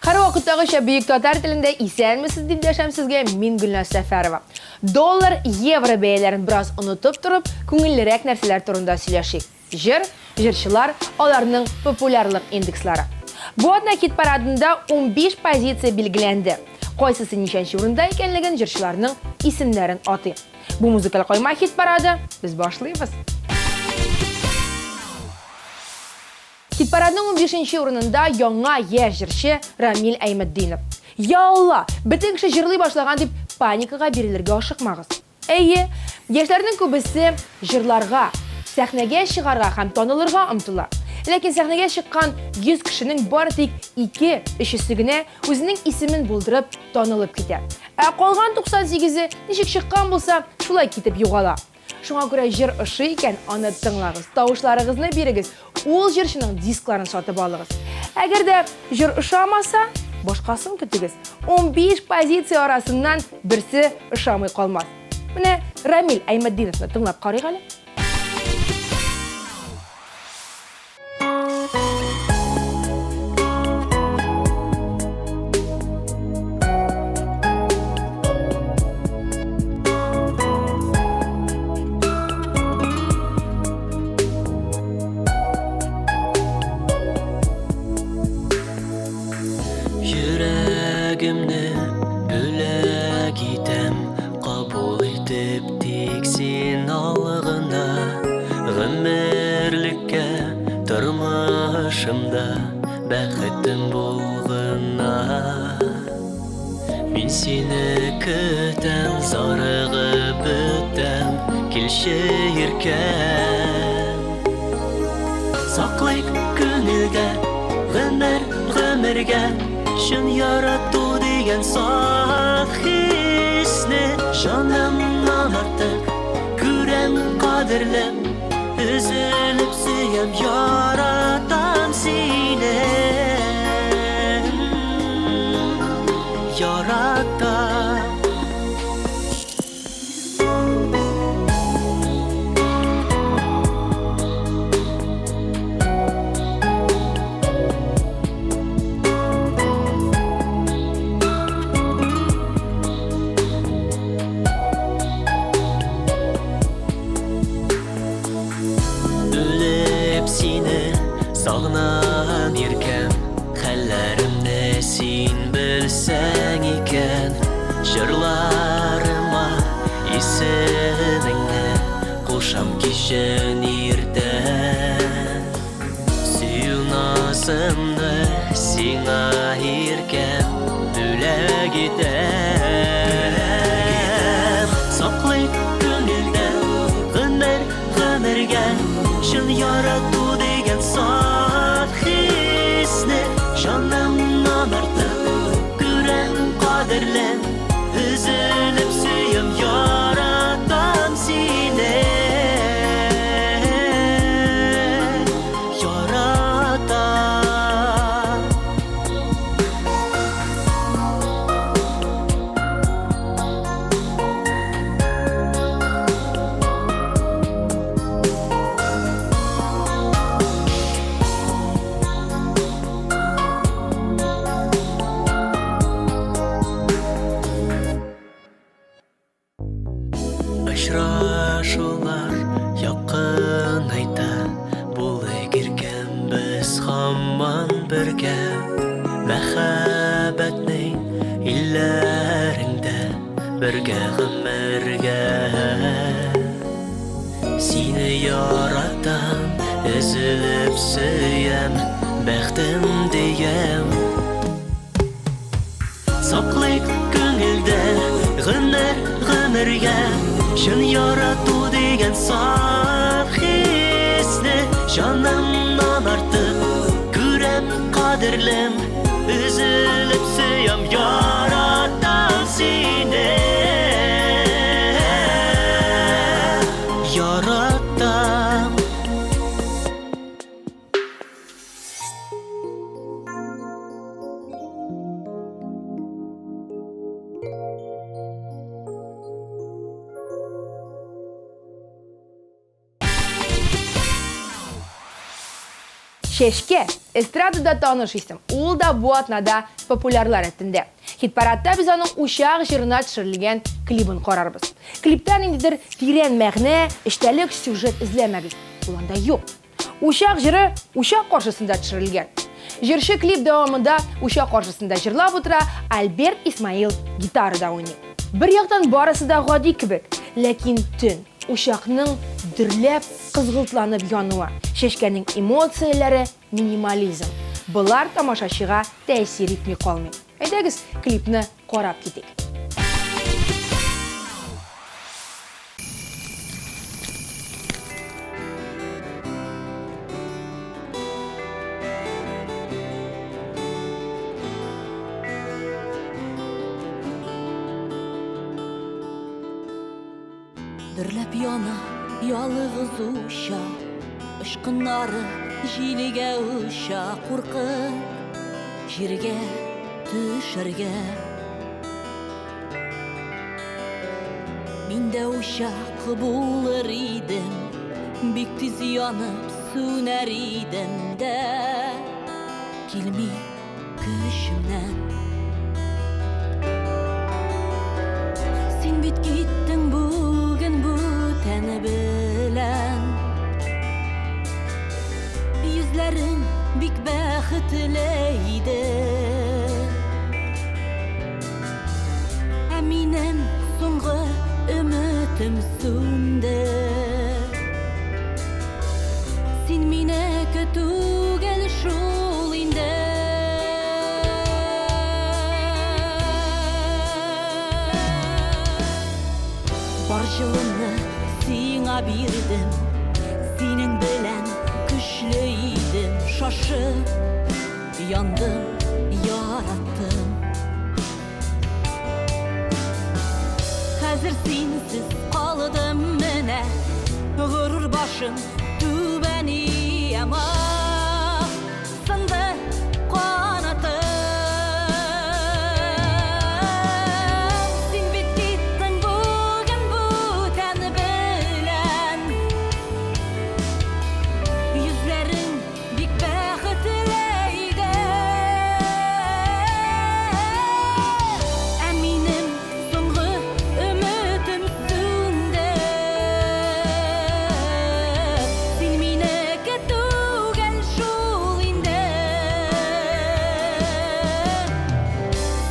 Һәрвакыттагыча бөек татар телендә исәнмесез дип дәшәм сезгә мин Гөлназ Сәфәрова. Доллар, евро бәяләрен бераз онытып торып, күңеллерәк нәрсәләр турында сөйләшик. Җыр, җырчылар, аларның популярлык индекслары. Бу атна хит-парадында 15 позиция билгеләнде. Кайсысы ничәнче урында икәнлеген җырчыларның исемнәрен атыйк. Бу музыкаль койма хит-парады, без башлыйбыз. Хит-парадның унбишенче урынында яңа яшь җырчы Рамил Әйметдинов. Я Алла, бөтен кеше җырлый башлаган дип паникага бирелергә ашыкмагыз. Әйе, яшьләрнең күбесе җырларга, сәхнәгә чыгарга һәм танылырга омтыла. Ләкин сәхнәгә чыккан 100 кешенең бары тик ике, өчесе генә үзенең исемен булдырып, танылып китә. Ә калган 98-е ничек чыккан булса, шулай китеп югала. Шуңа күрә җыр ошый икән, аны тыңлагыз, тавышларыгызны бирегез, ул җырчының дискларын сатып алыгыз. Әгәр дә җыр ошамаса, башкасын көтегез. 15 позиция арасыннан берсе ошамый калмас. Менә Рамил Әйметдиновны тыңлап карыйк әле. Йөрәгемне бүләк итәм Кабул итеп тик син ал гына Гомерлеккә тормышымда Бәхетем бул гына. Мин сине көтәм, зарыгып бетәм, Килче иркәм. Саклыйк күңелдә гомер гомергә Чын ярату дигән саф хисне Җанымнан артык күрәм кадерлем Өзелеп сөям, яратам сине Яратам. Үлеп сине сагынам, иркәм, Хәлләремне син белсәң икән, Җырларыма исемеңне кушам кичен иртән. Сөю назымны сиңа иркәм бүләк итәм. Саклыйк күңелдә гомер гомергә чын ярату дигән саф хисне җанымнан артык күрәм кадерлем өзелеп сөям яратам сине яратам. Очрашулар якынайта, Булыйк иркәм без һаман бергә. Мәхәббәтнең илләрендә бергә гомергә. Сине яратам, өзелеп сөям, бәхтем диям. Саклыйк күңелдә гомер гомергә чын ярату дигән саф хисне җанымнан артык күрәм кадерлем өзелеп сөям яратам сине яратам. Чәчкә, эстрадада таныш исем, ул да бу атнада популярлар рәтендә. Хит-парадта без аның Учак җырына төшерелгән клибын карарбыз. Клипта ниндидер тирән мәгънә, эчтәлек, сюжет эзләмәгез, ул анда юк. Учак җыры учак каршысында төшерелгән. Җырчы клип дәвамында учак каршысында җырлап утыра, Альберт Исмаил гитарада уйный. Бер яктан барысы да гади кебек, ләкин төн, учакның дөрләп, кызгылтланып януы, чәчкәнең эмоцияләре, минимализм, болар тамашачыга тәэсир итми калмый. Әйдәгез, клипны карап китик. Дөрләп яна ялыгыз учак, Очкыннары җилгә оча, Куркып җиргә төшәргә. Мин дә учак булыр идем, Бик тиз янып сүнәр идем дә, Килми көчемнән. Син бит киттең бүген бүтән белән. Йөзләрең бик бәхетле иде. Ә минем соңгы өметем сүнде. Син минеке түгел шул инде. Бар җылымны сиңа бирдем, синең белән көчле идем, шашып яндым, яраттым. Хәзер синсез калдым менә, горур башым түбән иям, ах, сынды канатым. Син бит киттең бүген бүтән белән, йөзләрең бик бәхетле иде. Ә минем соңгы өметем сүнде. Син минеке түгел шул инде.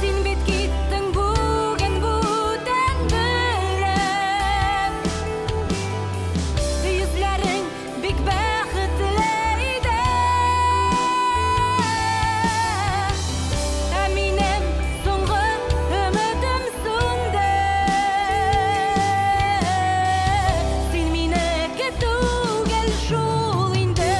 Син бит киттең бүген бүтән белән. Йөзләрең бик бәхетле иде. Ә минем соңгы өметем сүнде. Син минеке түгел шул инде.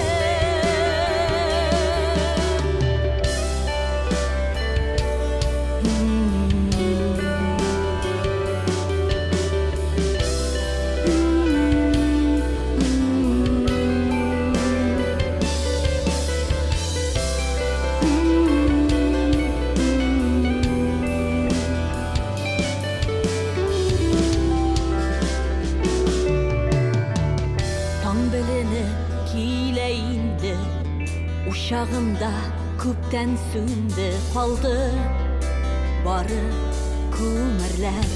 Таң беленеп килә инде, учагым да күптән сүнде, калды бары күмерләр.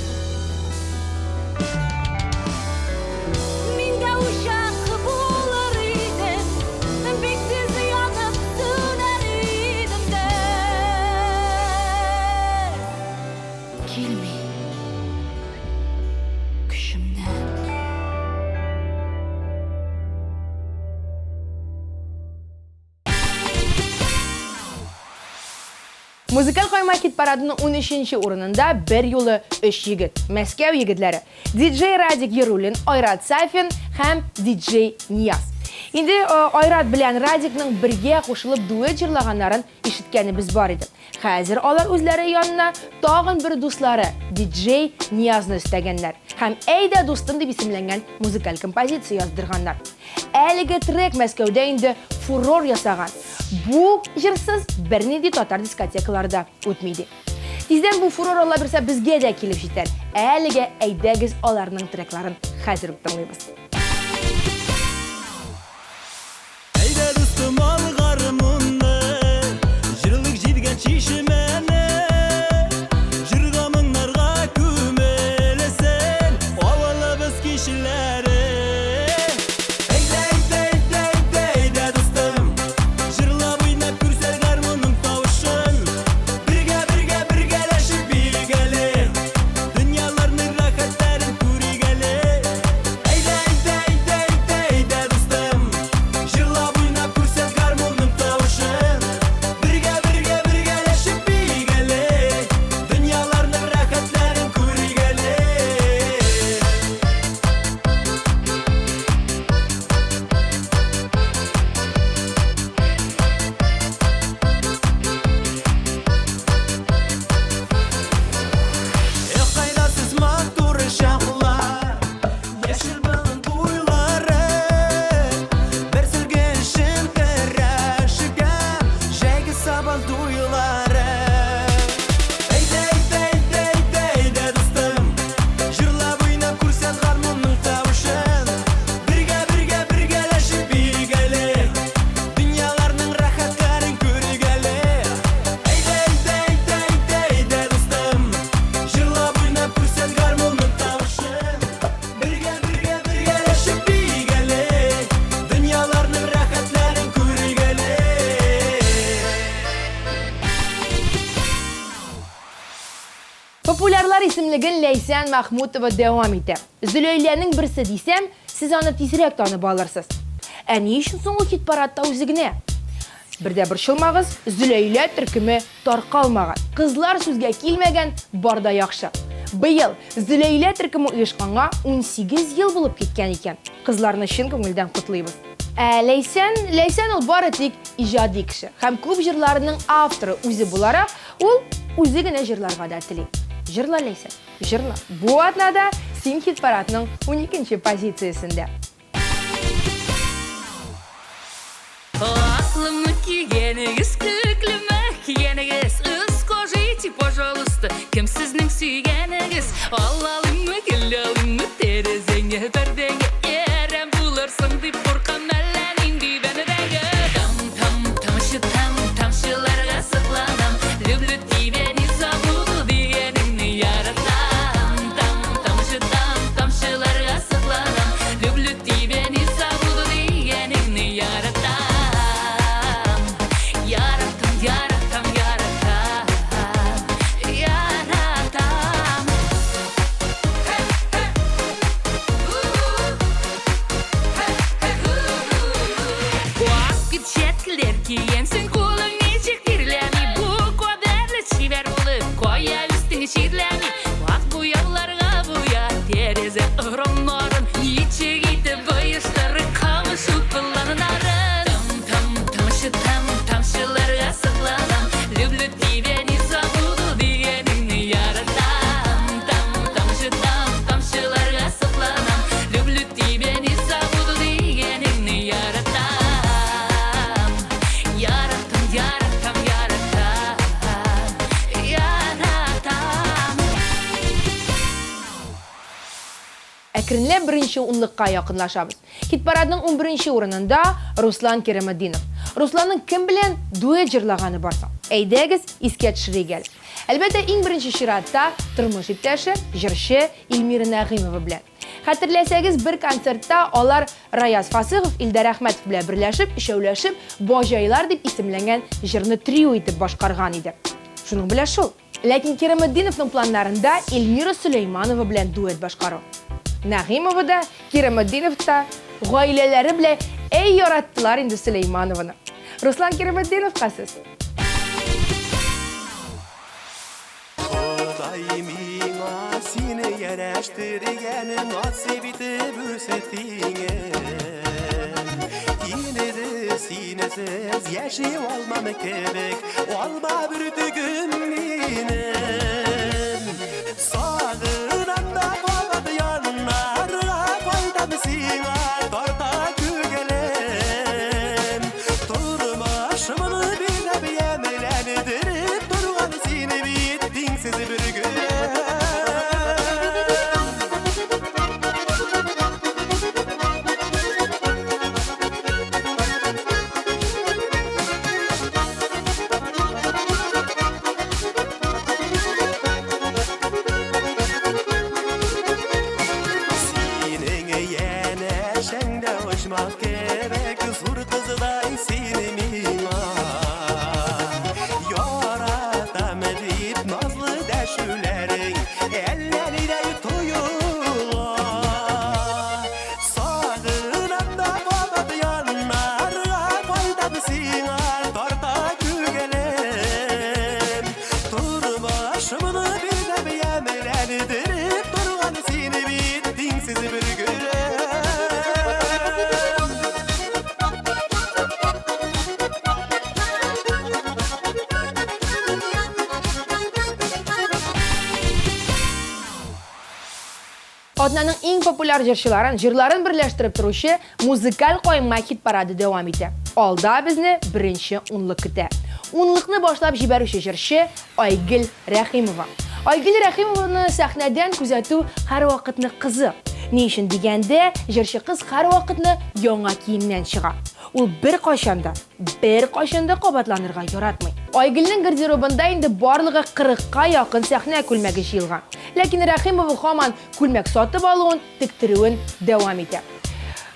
Мин дә учак булыр идем, бик тиз янып сүнәр идем дә. Килми көчемнән. Музыкаль кайма хит-парадының унөченче урынында бер юлы өч егет, Мәскәү егетләре, диджей Радик Яруллин, Айрат Сафин һәм диджей Нияз. Инде Айрат белән Радикның бергә кушылып дуэт җырлаганнарын ишеткәнебез бар иде. Хәзер алар үзләре янына тагын бер дуслары, диджей Ниязны өстәгәннәр һәм Әйдә, дустым дип исемләнгән музыкаль композиция яздырганнар. Әлеге трек Мәскәүдә инде фурор ясаган. Бу җырсыз бернинди татар дискотекалары да үтми ди. Тиздән бу фурор Алла бирсә безгә дә килеп җитәр. Әлегә әйдәгез аларның трекларын хәзер үк тыңлыйбыз. Әйдә, дустым, алга. Популярлар исемлеген Ләйсән Мәхмүтова дәвам итә. Зөләйләнең берсе дисәм, сез аны тизрәк танып алырсыз. Ә ни өчен соң ул хит-парадта үзе генә? Бер дә борчылмагыз, Зөләйлә төркеме таркалмаган. Кызлар сүзгә килмәгән, бар да яхшы. Быел Зөләйлә төркеме оешканга 18 ел булып киткән икән. Кызларны чын күңелдән котлыйбыз. Ә Ләйсән, Ләйсән ул бары тик иҗади кеше һәм күп җырларының авторы үзе буларак, ул үзе генә җырларга да тели. Җырла, Ләйсән, җырла. Бу атнада син хит-парадның уникенче позициясендә. Аклымы кигәнегез, күклеме кигәнегез, Скажите, пожалуйста, кем сезнең сөйгәнегез? Ал алыйммы, гөл алыйммы, тәрәзәңә, пәрдәңә, Әрәм булырсың дип куркам, әллә нинди бәндәгә. Там, там, тамчы, там, тамчыларга сокланам, Люблю тебя, не забуду дигәнеңне яратам. Там, тамчы, там, тамчыларга сокланам, Люблю тебя, не забуду дигәнеңне яратам. Яратам, яратам, яратам, яратам. Ак перчаткалар кигәнсең, кулың ничек тирләми, Бу кадәрле чибәр булып, кая үстең чирләми. Ак буяуларга буя тәрәзә рамнарын, Ничек итеп оештырып кавышу планнарын. Там, там, тамчы, там, тамчыларга сокланам, Люблю тебя, не забуду дигәнеңне яратам. Там, тамчы, там, тамчыларга сокланам, Люблю тебя, не забуду дигәнеңне яратам. Яратам, яратам, яратам, яратам. Әкренләп беренче унлыкка якынлашабыз. Хит-парадның унберенче урынында Руслан Кираметдинов. Русланның кем белән дуэт җырлаганы бар соң? Әйдәгез, искә төшерик әле. Әлбәттә, иң беренче чиратта тормыш иптәше, җырчы Эльмира Нәгыймова белән. Хәтерләсәгез, бер концертта алар Раяз Фасыйхов, Илдар Әхмәтов белән берләшеп, өчәүләшеп Баҗайлар дип исемләнгән җырны трио итеп башкарган иде. Шуның белән шул. Ләкин Кираметдиновның планнарында Эльмира Сөләйманова белән дуэт башкару. Нәгыймова да, Кираметдинов та гаиләләре белән әй яраттылар инде Сөләйманованы. Руслан Кираметдиновка сүз. Ходай миңа сине ярәштергән, насыйп итеп үзе тиңен. Инде синесез яши алмам кебек, алма бөртегем минем. Сагынам да кабат яннарга кайтам сиңа, тарта күңелем. Тормышымны бизәп, ямьләндереп торган сине бит тиңсез бер гөлем. Синең янәшәңдә оҗмах кебек, зур кыздай сине миңа. Яратам дип назлы дәшүләрең әллә нидәй тоела. Сагынам да кабат яннарга кайтам сиңа, тарта күңелем. Тормышымны бизәп, ямьләндереп торган сине бит тиңсез бер гөлем. Атнаның иң популяр җырчыларын, җырларын берләштереп торучы музыкаль кайма хит-парады дәвам итә. Алда безне беренче унлык көтә. Унлыкны башлап җибәрүче җырчы Айгөл Рәхимова. Айгөл Рәхимованы сәхнәдән күзәтү һәрвакытны кызык. Ни өчен дигәндә, җырчы кыз һәрвакытны яңа киемнән чыга. Ул беркайчан да, беркайчан да кабатланырга яратмый. Айгөлнең гардеробында инде барлыгы кырыкка якын сәхнә күлмәге җыелган. Ләкин Рәхимова һаман күлмәк сатып алуын, тектерүен дәвам итә.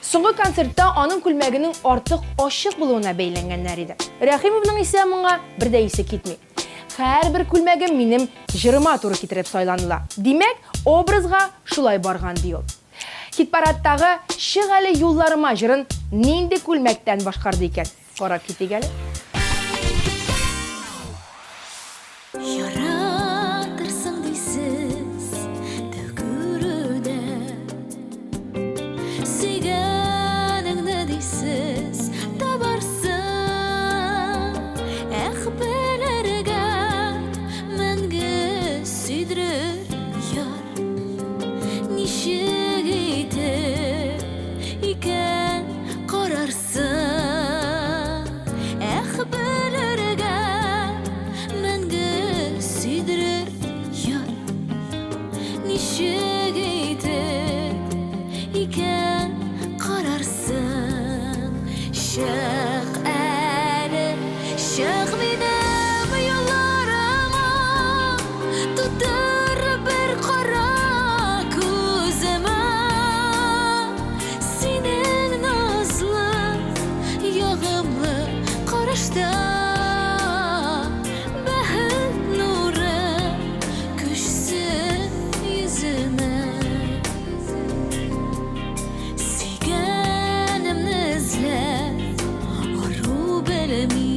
Соңгы концертта аның күлмәгенең артык ачык булуына бәйләнгәннәр иде. Рәхимовның исә моңа бер дә исе китми. Һәрбер күлмәгем минем җырыма туры китереп сайланыла. Димәк, образга шулай барган, ди ул. Хит-парадтагы Чык әле юлларыма җырын нинди күлмәктән башкарды икән? Карап китик әле. Яратырсың дисез тәү күрүдә. Сөйгәнеңне дисез табарсың. Эх, белергә мәңге сөйдерер яр. Ничек итеп икән карарсың? Эх, белергә мәңге сөйдерер яр. Ничек итеп икән карарсың? Чык әле, чык минем юлларыма, тутыр бер кара күземә. Синең назлы, ягымлы карашта бәхет нуры күчсен йөземә. Сөйгәнемне эзләп, ару белми,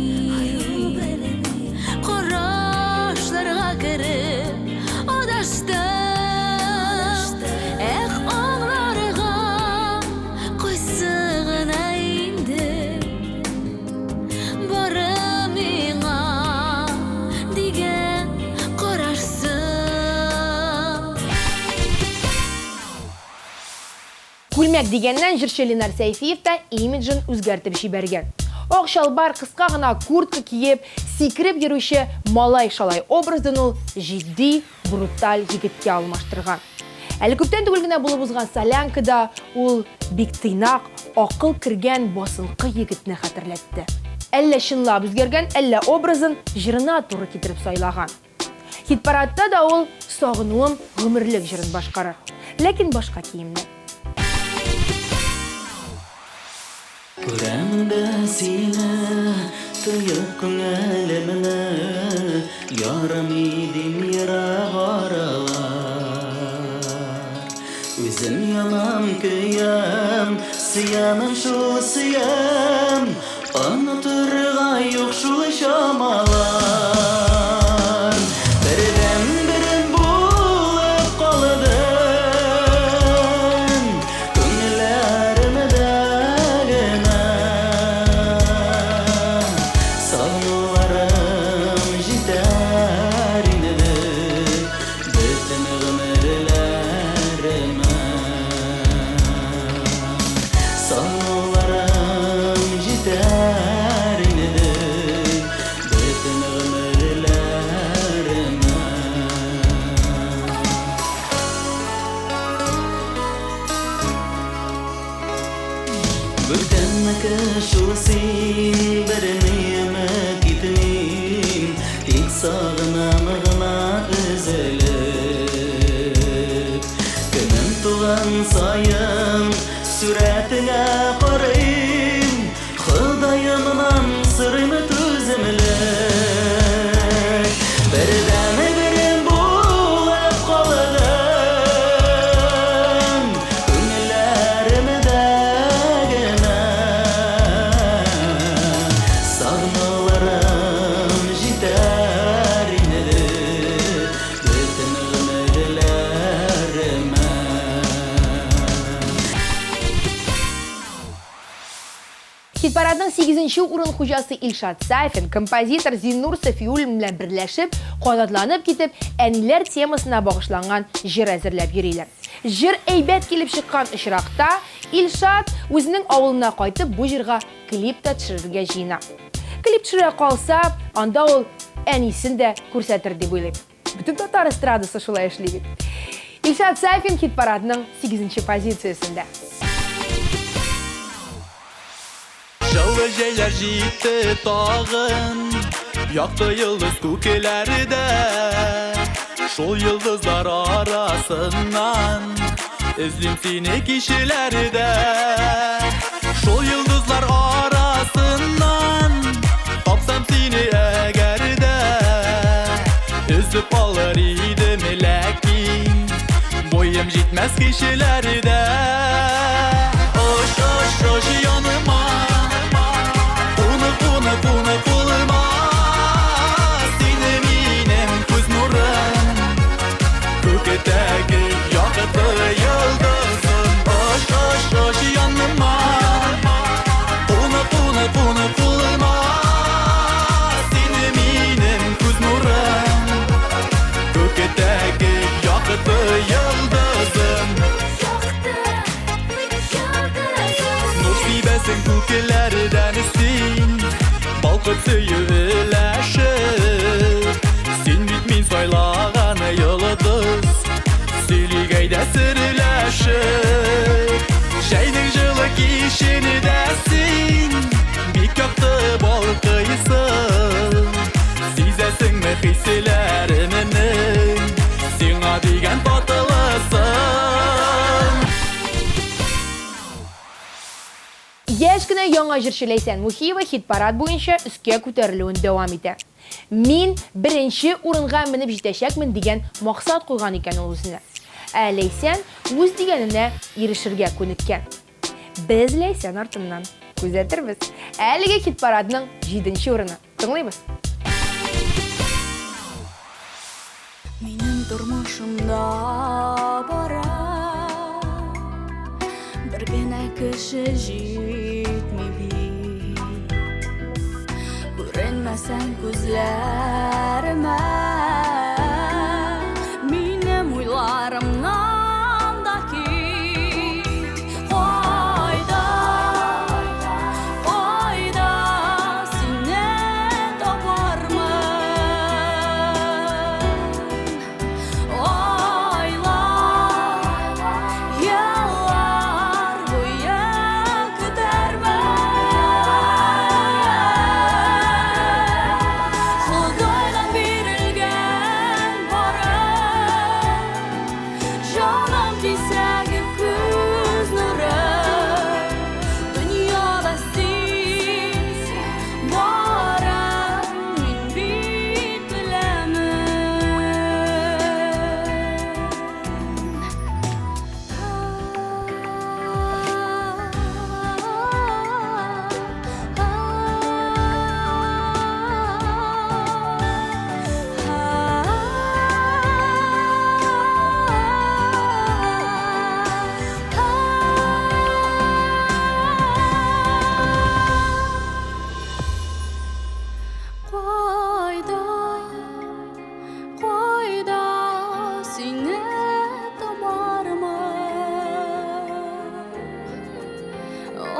Карашларга кереп адаштым. Эх, аңларга кайсы гына инде бары миңа дигән карашсың. Күлмәк дигәннән, җырчы Ленар Сәйфиев та имиджын үзгәртеп җибәргән. Ак чалбар, кыска гына куртка киеп, сикереп йөрүче малай-шалай образын ул җитди, бруталь егеткә алмаштырган. Әле күптән түгел генә булып узган Солянкада ул бик тыйнак, акыл кергән басынкы егетне хәтерләтте. Әллә чынлап үзгәргән, әллә образын җырына туры китереп сайлаган. Хит-парадта да ул Сагынуым гомерлек җырын башкарыр. Ләкин башка киемнән. Күрәм дә сине, тоеп күңелемне, Ярым идем ерак аралар. Үзем янам, көям, сөямем шул сөям, Онытырга юк шул чамалар. Бердәнберем булып калдың Күңелләремдә генә. Сагынуларым җитәр инде Бөтен гомерләремә. Сагынуларым җитәр инде Бөтен гомерләремә. Бүтәннеке шул син, берни өмет итмим, Тик сагынам гына өзелеп. Көнем туган саен сурәтеңә карыйм, Ходаемнан сорыйм түземлек. Бердәнберем булып калдың Күңелләремдә генә. Сагынуларым җитәр инде Бөтен гомерләремә. Хит-парадның сигезенче урын хуҗасы Илшат Сафин, композитор Зиннур Сафиуллин белән берләшеп, канатланып китеп, әниләр темасына багышланган җыр әзерләп йөриләр. Җыр әйбәт килеп чыккан очракта, Илшат үзенең авылына кайтып, бу җырга клип та төшерергә җыена. Клип төшерә калса, анда ул әнисен дә күрсәтер дип уйлыйм. Бөтен татар эстрадасы шулай эшли бит. Илшат Сафин хит-парадның сигезенче позициясендә. Җылы җәйләр җитте тагын, Якты йолдыз күкләрдә. Шул йолдызлар арасыннан Эзлим сине кичеләрдә. Шул йолдызлар арасыннан Тапсам сине әгәр дә. Көчем җитмәс кешеләрдә. Ош, ош, ош яныма. Куны, куны, куны кулыма. Сине минем күз нурым. Күктәге якты йолдызым. Ош, ош, ош яныма. Куны, куны, куны кулыма. Сине минем күз нурым. Күктәге якты йолдызым. Нур сибәсең күкләрдән син, Балкып сөю өләшеп. Син бит мин сайлаган йолдыз, Сөйлик әйдә серләшеп. Җәйнең җылы кичендә син Бик якты балкыйсың. Сизәсеңме хисләремнең Сиңа дигән татлысын? Яшь кенә яңа җырчы Ләйсән Мухиева хит-парад буенча өскә күтәрелүен дәвам итә. Мин беренче урынга менеп җитәчәкмен дигән максат куйган икән ул үзенә. Ә Ләйсән үз дигәненә ирешергә күнеккән. Без Ләйсән артыннан күзәтербез. Әлеге хит-парадның җиденче урыны. Тыңлыйбыз. Минем тормышымда бара бер генә кеше җитми бит. Күренмәсәң күзләремә, минем уйларымнан да кит. Кайда, кайда сине табармын? Айлар, еллар буе көтәрмен. Ходайдан бирелгән барым, җаным кисәге, күз нурым. Дөньяда син барың, мин бит беләмен. Кайда, кайда сине табармын?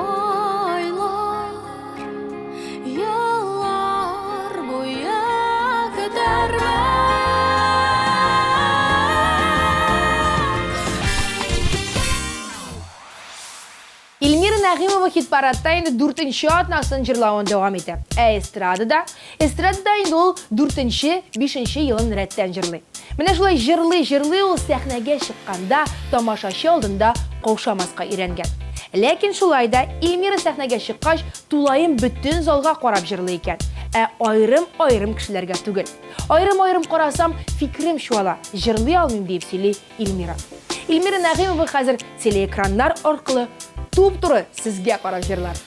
Айлар, еллар буе көтәрмен. Эльмира Нәгыймова хит-парадта инде дүртенче атнасын җырлавын дәвам итә. Ә эстрадада, эстрадада инде ул дүртенче, бишенче елын рәттән җырлый. Менә шулай җырлый-җырлый ул сәхнәгә чыкканда тамашачы алдында каушамаска өйрәнгән. Ләкин шулай да Эльмира сәхнәгә чыккач, тулаем бөтен залга карап җырлый икән, ә аерым-аерым кешеләргә түгел. Аерым-аерым карасам, фикерем чуала, җырлый алмыйм, диеп сөйли Эльмира. Эльмира Нәгыймова хәзер телеэкраннар аркылы туп-туры сезгә карап җырлар.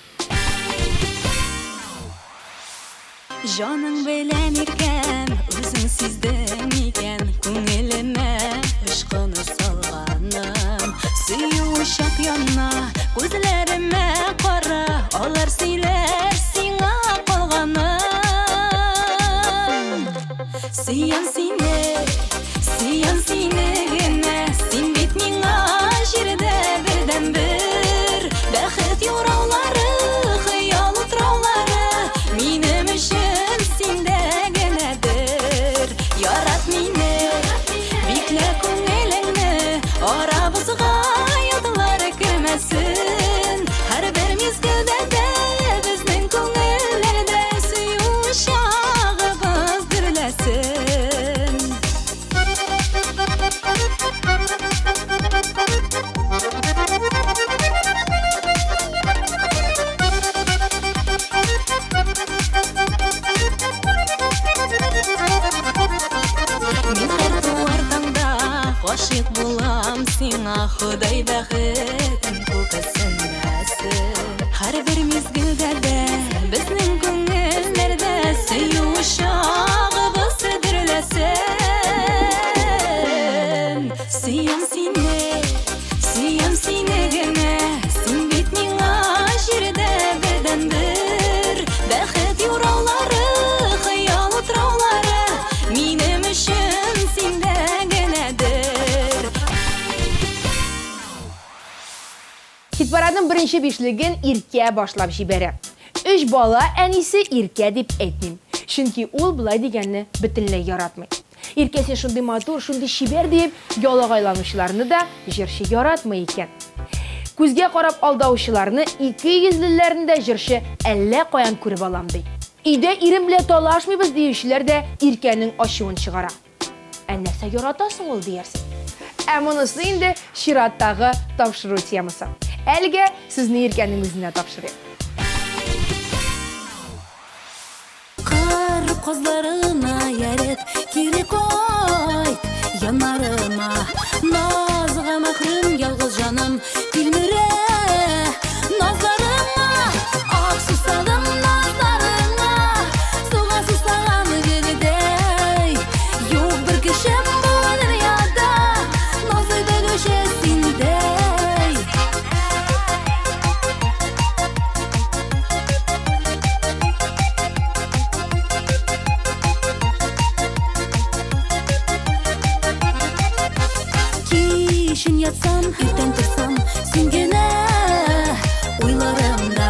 Җаның белән иркәм, үзең сиздең микән, күңелемә очкыны салганым. Сөю учак яна, күзләремә кара, алар сөйләр сиңа калганым. Сөям сине, сөям сине генә, син бит миңа җирдә бердәнбер. Бәхет юраулары, хыял утраулары, минем өчен синдә генәдер. Ярат мине, биклә күңелеңне, арабызга ятлар кермәсен. Һәрбер мизгелдә дә безнең күңелләрдә сөю чагыбыз дөрләсен. Миңа Ходай бәхетен күпсенмәсен. Һәрбер мизгелдә дә безнең күңелләрдә сөю учагыбыз дөрләсен. Сөям сине, сөям сине генә, син бит миңа җирдә бердәнбер. Бәхет юраулары, хыял утраулары минем өчен синдә генәдер. Хит-парадның беренче бишлеген Иркә башлап җибәрә. Өч бала әнисе Иркә дип әйтмим. Чөнки ул болай дигәнне бөтенләй яратмый. Иркә син шундый матур, шундый чибәр диеп ялагайланучыларны да җырчы яратмый икән. Күзгә карап алдаучыларны, икейөзлеләрне дә җырчы әллә каян күреп алам ди. Өйдә ирем белән талашмыйбыз диючеләр дә Иркәнең ачуын чыгара. Ә нәрсә ярата соң ул диярсең? Ә монысы инде чираттагы тапшыру темасы. Әлегә сүзне Иркәнең үзенә тапшырыйк. Кыр казларына яреп, кире кайт яннарыма. Назга мәхрүм ялгыз җаным тилмерә назларыңа. Ах, сусадым назларыңа, суга сусаган гөлдәй. Юк бер кешем бу дөньяда, назлый белүче синдәй. Кичен ятсам, иртән торсам, син генә уйларымда.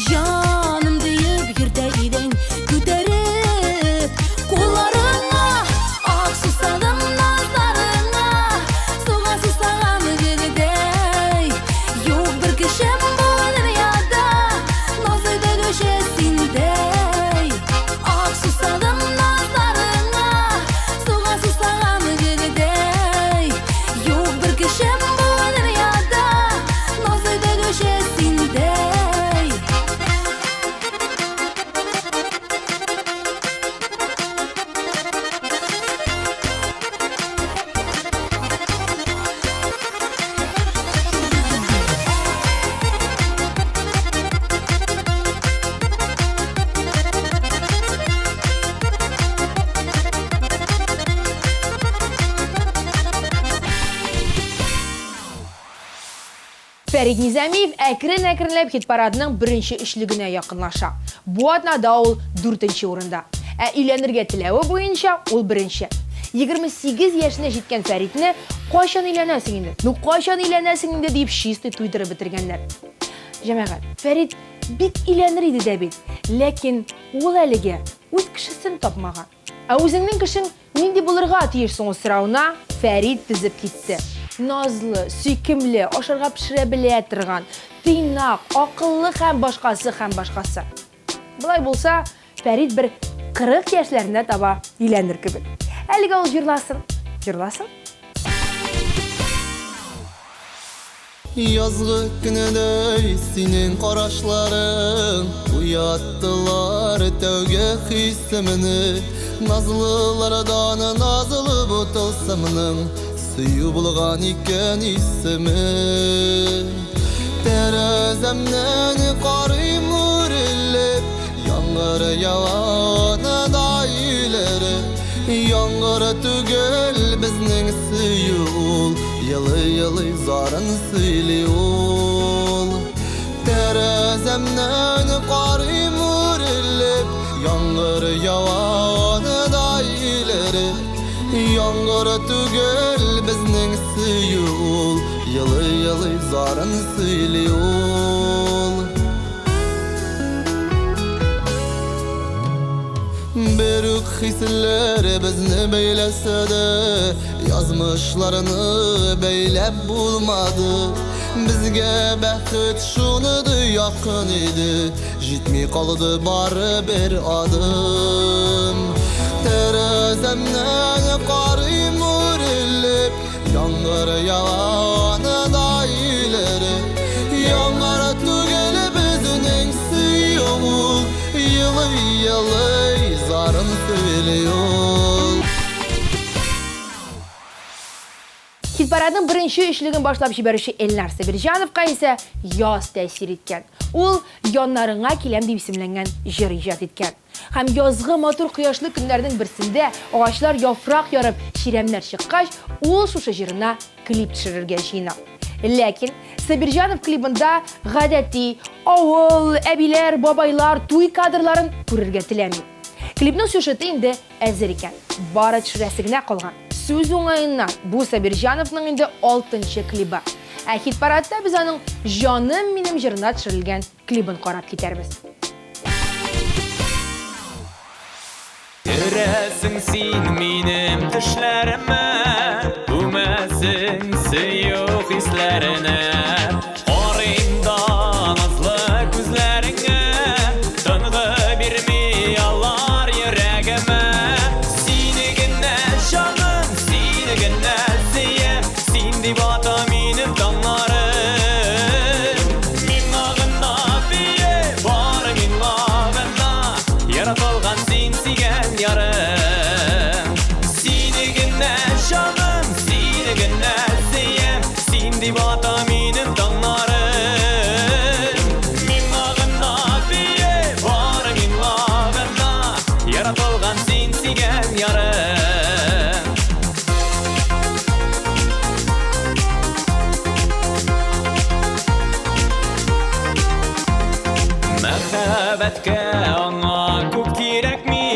Җаным диеп йөртә идең, күтәреп кулларыңа. Ах, сусадым назларыңа, суга сусаган гөлдәй. Юк бер кешем бу дөньяда, назлый белүче синдәй. Ах, сусадым назларыңа, суга сусаган гөлдәй. Юк бер кешем бу дөньяда, назлый белүче синдәй. Фәрид Низамиев әкрен-әкренләп хит-парадның беренче өчлегенә якынлаша. Бу атнада ул дүртенче урында. Ә өйләнергә теләве буенча ул беренче. 28 яшенә җиткән Фәридне кайчан өйләнәсең инде? Ну кайчан өйләнәсең инде дип чистый туйдырып бетергәннәр. Җәмәгать, Фәрид бик өйләнер иде дә бит, ләкин ул әлегә үз кешесен тапмаган. Ә үзеңнең кешең нинди булырга тиеш соң ул соравына Фәрид тезеп китте. Назлы, сөйкемле, ашарга пешерә белә торган, тыйнак, акыллы һәм башкасы һәм башкасы. Болай булса, Фәрид бер 40 яшьләренә таба өйләнер кебек. Әлегә ул җырласын. Җырласын. Язгы көнедәй синең карашларың уяттылар тәүге хисемне. Назлылардан назлы бу тылсымның сөю булган икән исеме. Тәрәзәмнән карыйм үрелеп, яңгыр ява да иләре. Яңгыр түгел безнең сөю ул, елый-елый зарын сөйли ул. Тәрәзәмнән карыйм үрелеп, яңгыр ява да иләре. Яңгыр түгел безнең сөю ул, елый-елый зарын сөйли ул. Бер үк хисләр безне бәйләсә дә, язмышларны бәйләп булмады. Безгә бәхет шуны да якын иде, җитми калды бары бер адым. Тәрәзәмнән карыйм үрелеп, яңгыр ява да иләре. Яңгыр түгел безнең сөю ул, елый-елый зарын сөйли ул. Хит Хит-парадның беренче өчлеген башлап җибәрүче Эльнар Сабирҗановка исә яз тәэсир иткән. Ул Яннарыңа киләм дип исемләнгән җыр иҗат иткән. Һәм язгы матур кояшлы көннәрнең берсендә агачлар яфрак ярып, чирәмнәр чыккач, ул шушы җырына клип төшерергә җыена. Ләкин Сабирҗанов клибында гадәти авыл, әбиләр, бабайлар, туй кадрларын күрергә теләми. Клипның сюжеты инде әзер икән. Бары төшерәсе генә калган. Сүз уңаеннан, бу Сабирҗановның инде алтынчы клибы. Ә хит-парадта без аның Җаным минем җырына төшерелгән клибын карап китәрбез. Керәсең син минем төшләремә, Күмәсең сөю хисләренә. Карыйм да назлы күзләреңә, Тынгы бирми алар йөрәгемә. Сине генә, җаным, сине генә сөям, Син дип ата минем таңнарым. Миңа гына бие, бары миңа гына, Яратылган син сөйгән ярым. Сине генә, җаным, сине генә сөям, Син дип ата минем таңнарым. Миңа гына бие, бары миңа гына, Яратылган син сөйгән ярым. Мәхәббәткә аңа күп кирәкми,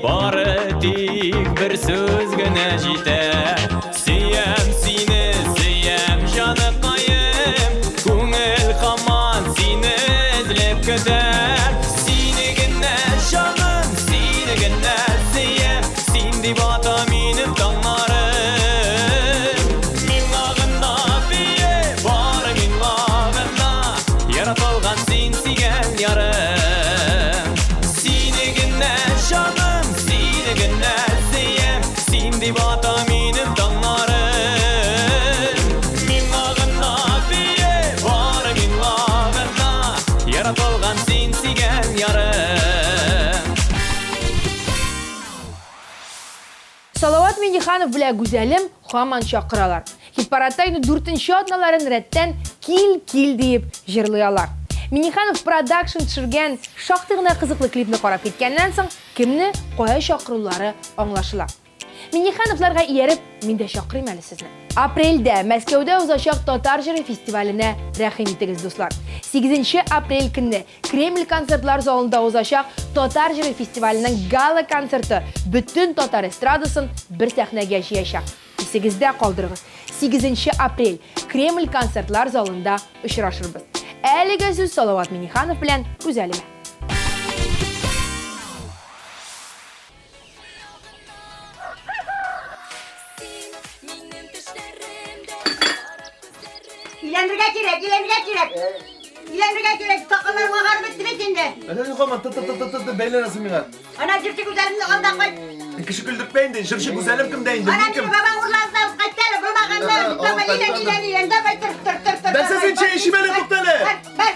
бары тик бер сүз генә җитә. Сөям сине, сөям җаныкаем, күңел һаман сине эзләп көтә. Сине генә, җаным, сине генә сөям, син дип ата минем таңнарым. Миңа гына бие, бары миңа гына, Яратылган син сөйгән ярым. Сине генә, җаным, сине генә сөям, Син дип ата минем таңнарым. Миңа гына бие, бары миңа гына, Яратылган син сөйгән ярым. Салават Миңнеханов белән Гүзәлем һаман чакыралар. Хит-парадта инде дүртенче атналарын рәттән Кил, кил диеп җырлый алар. Миңнеханов продакшн төшергән шактый гына кызыклы клипны карап киткәннән соң, кемне кая чакырулары аңлашыла. Миңнехановларга ияреп, мин дә чакырыйм әле сезне. Апрельдә Мәскәүдә узачак Татар җыры фестиваленә рәхим итегез, дуслар. Сигезенче апрель көнне Кремль концертлар залында узачак Татар җыры фестиваленең гала-концерты бөтен татар эстрадасын бер сәхнәгә җыячак. Исегездә калдырыгыз, сигезенче апрель, Кремль концертлар залында очрашырбыз. Әлегә сүз Салават Миңнеханов белән Гүзәлемә. Өйләнергә кирәк, өйләнергә кирәк. Өйләнергә кирәк, сакалларың агарып бетте бит инде. Әллә ни һаман ты-ты-ты-ты бәйләнәсең миңа. Ана җырчы Гүзәлемне ал да кайт. Кеше көлдертмә инде, җырчы Гүзәлем кемдә инде? Ана Мин кем? мине бабаң урлады да алып кайтты әле, булмаганны. Давай, өйлән, өйлән, өйлән, давай, тор, тор, тор, тор. Нәрсә син чәй эчим әле, туктале. Бар,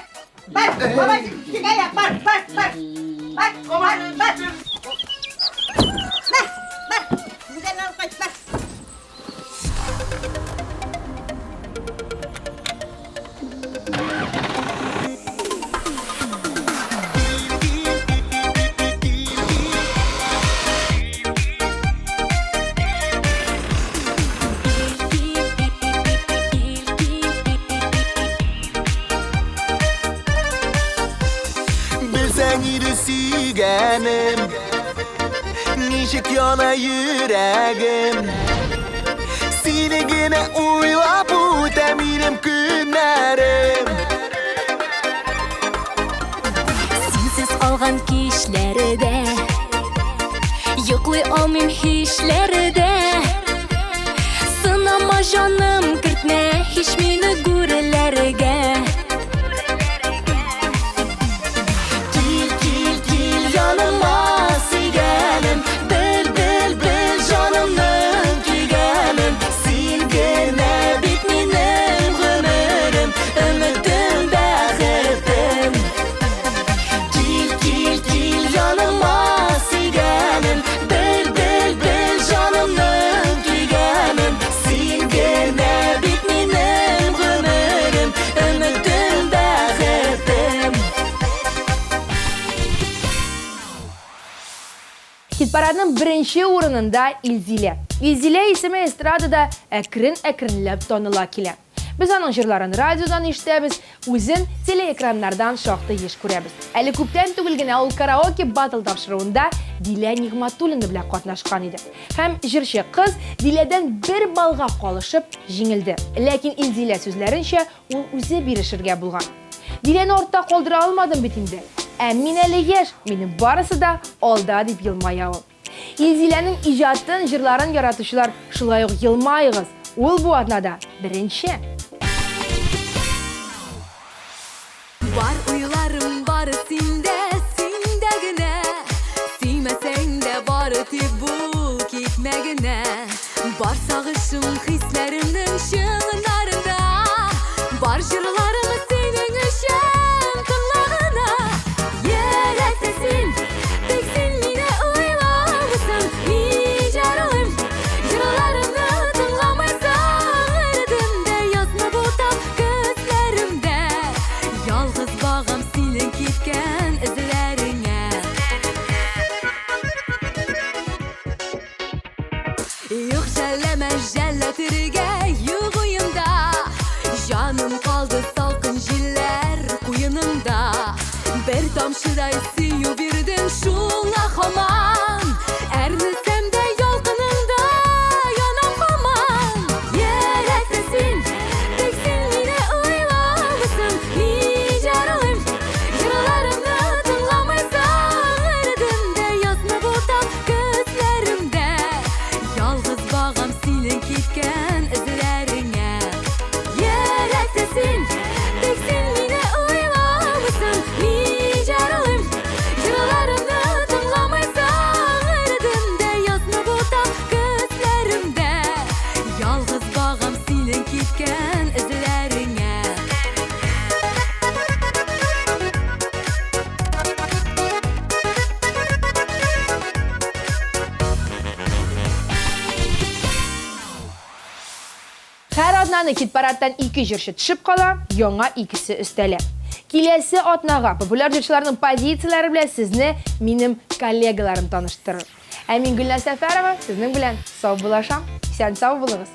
бар, бар, бабай, син бар, бар, бар. Бар, бар, бар. Бар, бар. Гүзәлне алып кайт, бар. Белсәң иде сөйгәнем, ничек яна йөрәгем. Сине генә уйлап үтә минем көннәрем. Синсез алган кичләрдә Йоклый алмыйм һичләрдә. Сынама, җаным, кертмә һич мине гүрләргә. Кил, кил, кил яныма, сөйгәнем, Бел, бел, бел җанымның көйгәнен. Син генә бит минем гомерем, Өметем, бәхетем. Кил, кил, кил яныма, сөйгәнем, Бел, бел, бел җанымның көйгәнен. Син генә Хит-парадның беренче урынында Илзилә. Илзилә исеме эстрадада әкрен-әкренләп таныла килә. Без аның җырларын радиодан ишетәбез, үзен телеэкраннардан шактый еш күрәбез. Әле күптән түгел генә ул Караоке Батл тапшыруында Дилә Нигъмәтуллина белән катнашкан иде. Һәм җырчы кыз Диләдән бер баллга калышып җиңелде. Ләкин Илзилә сүзләренчә, ул үзе бирешергә булган. Диләне артта калдыра алмадым бит инде. Ә мин әле яшь, минем барысы да алда, дип елмая ул. Илзиләнең иҗатын, җырларын яратучылар шулай ук елмаегыз, ул бу атнада беренче! Бар уйларым бары синдә, синдә генә. Сөймәсәң дә бары тик бул, китмә генә. Бар сагышым хисләремнең чыңнарында. Бар җырларым синең өчен тыңла гына. Йөрәктә син, тик син мине уйламыйсың. Мин җырлыйм, җырларымны тыңламыйсың. Эредем дә язны бутап күзләремдә. Ялгыз багам синең киткән эзләреңә. Юк, жәлләмә, жәлләтергә юк уемда. Җаным калды салкын җилләр куеныңда. Бер тамчыдай сөю бирдең шуңа һаман. Әрнесәм дә ялкыныңда янам һаман. Йөрәктә син, тик син мине уйламыйсың. Мин җырлыйм, җырларымны тыңламыйсың. Эредем дә язны бутап күзләремдә. Ялгыз багам синең киткән эзләреңә. Йөрәктә син, тик син мине уйламыйсың. Мин җырлыйм, җырларымны тыңламыйсың. Эредем дә язны бутап күзләремдә. Ялгыз багам синең киткән эзләреңә. Һәр атнаны хит-парадтан ике җырчы төшеп кала, яңа икесе өстәлә. Киләсе атнага популяр җырчыларның позицияләре белән сезне минем коллегаларым таныштырыр. Ә мин Гөлназ Сәфәрова сезнең белән саубуллашам. Исән-сау булыгыз!